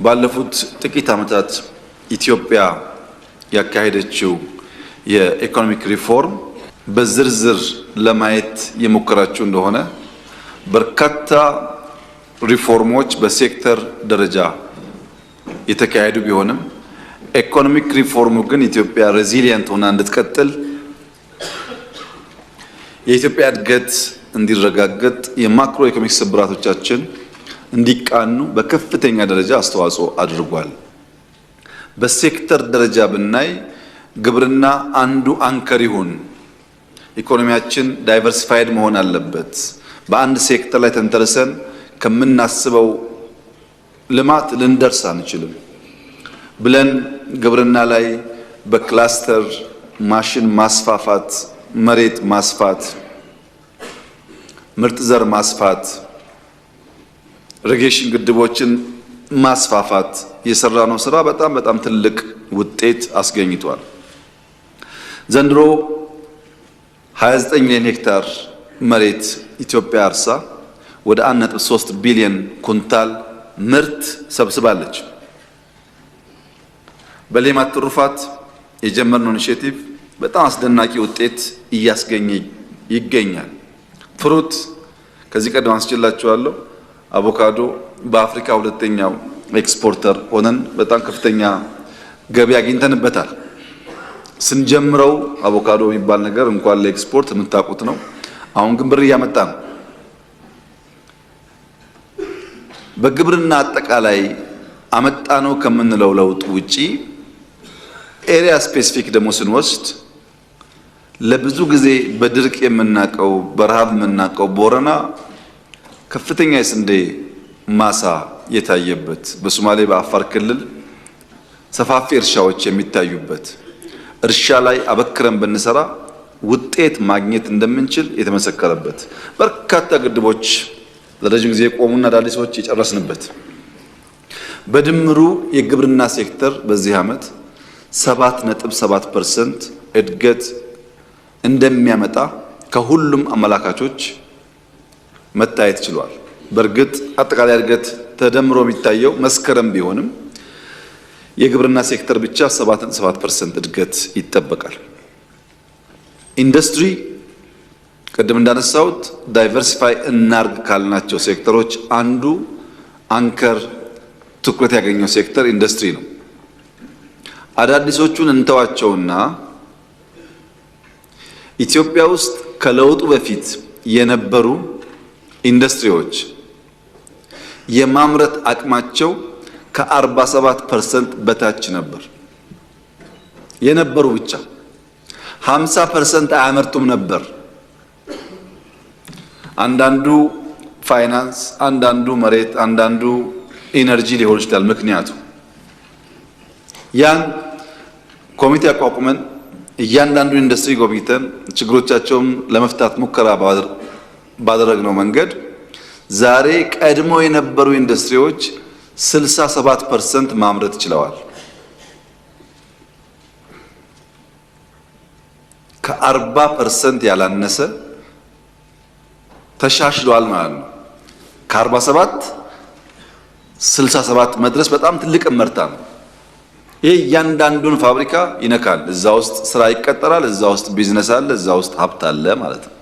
ባለፉት ጥቂት ዓመታት ኢትዮጵያ ያካሄደችው የ economic reform በዝርዝር ለማየት የሞከራችሁ እንደሆነ በርካታ ሪፎርሞች በሴክተር ደረጃ የተካሄዱ ቢሆንም economic reform ኡ ግን ኢትዮጵያ resilient ሆና እንድትቀጥል፣ የኢትዮጵያ እድገት እንዲረጋገጥ፣ የ macro economic ስብራቶቻችን እንዲቃኑ በከፍተኛ ደረጃ አስተዋጽኦ አድርጓል። በሴክተር ደረጃ ብናይ ግብርና አንዱ anchor ይሁን፣ ኢኮኖሚያችን diversified መሆን አለበት። በአንድ ሴክተር ላይ ተንተርሰን ከምናስበው ልማት ልንደርስ አንችልም ብለን ግብርና ላይ በ cluster ማሽን ማስፋፋት፣ መሬት ማስፋት፣ ምርጥ ዘር ማስፋት፣ irrigation ግድቦችን ማስፋፋት የሰራነው ስራ በጣም በጣም ትልቅ ውጤት አስገኝቷል። ዘንድሮ 29 ሚሊዮን ሄክታር መሬት ኢትዮጵያ አርሳ ወደ 1.3 ቢሊዮን ኩንታል ምርት ሰብስባለች። በሌማት ትሩፋት የጀመርነው initiative በጣም አስደናቂ ውጤት እያስገኘ ይገኛል። Fruit ከዚህ ቀደም አንስቼላችኋለሁ። አቮካዶ በአፍሪካ ሁለተኛው exporter ሆነን በጣም ከፍተኛ ገቢ አግኝተንበታል። ስንጀምረው አቮካዶ የሚባል ነገር እንኳን ለኤክስፖርት የምታውቁት ነው። አሁን ግን ብር እያመጣ ነው። በግብርና አጠቃላይ አመጣነው ከምንለው ለውጥ ውጪ area specific ደግሞ ስንወስድ ለብዙ ጊዜ በድርቅ የምናውቀው፣ በረሃብ የምናውቀው ቦረና ከፍተኛ የስንዴ ማሳ የታየበት፣ በሶማሌ በአፋር ክልል ሰፋፊ እርሻዎች የሚታዩበት፣ እርሻ ላይ አበክረን ብንሰራ ውጤት ማግኘት እንደምንችል የተመሰከረበት፣ በርካታ ግድቦች ለረጅም ጊዜ የቆሙና አዳዲሶች የጨረስንበት፣ በድምሩ የግብርና ሴክተር በዚህ ዓመት 7.7% እድገት እንደሚያመጣ ከሁሉም አመላካቾች መታየት ችሏል። በእርግጥ አጠቃላይ እድገት ተደምሮ የሚታየው መስከረም ቢሆንም የግብርና ሴክተር ብቻ 7.7% እድገት ይጠበቃል። ኢንዱስትሪ ቅድም እንዳነሳሁት diversify እናርግ ካልናቸው ሴክተሮች አንዱ anchor ትኩረት ያገኘው ሴክተር ኢንዱስትሪ ነው። አዳዲሶቹን እንተዋቸውና ኢትዮጵያ ውስጥ ከለውጡ በፊት የነበሩ ኢንዱስትሪዎች የማምረት አቅማቸው ከ47% በታች ነበር። የነበሩ ብቻ 50% አያመርቱም ነበር። አንዳንዱ ፋይናንስ፣ አንዳንዱ መሬት፣ አንዳንዱ energy ሊሆን ይችላል ምክንያቱ። ያን ኮሚቴ አቋቁመን እያንዳንዱ ኢንዱስትሪ ጎብኝተን ችግሮቻቸውን ለመፍታት ሙከራ ባደረግነው መንገድ ዛሬ ቀድሞ የነበሩ ኢንዱስትሪዎች 67% ማምረት ችለዋል። ከ40% ያላነሰ ተሻሽሏል ማለት ነው። ከ47 67 መድረስ በጣም ትልቅ እመርታ ነው። ይህ እያንዳንዱን ፋብሪካ ይነካል። እዛ ውስጥ ስራ ይቀጠራል፣ እዛ ውስጥ ቢዝነስ አለ፣ እዛ ውስጥ ሀብት አለ ማለት ነው።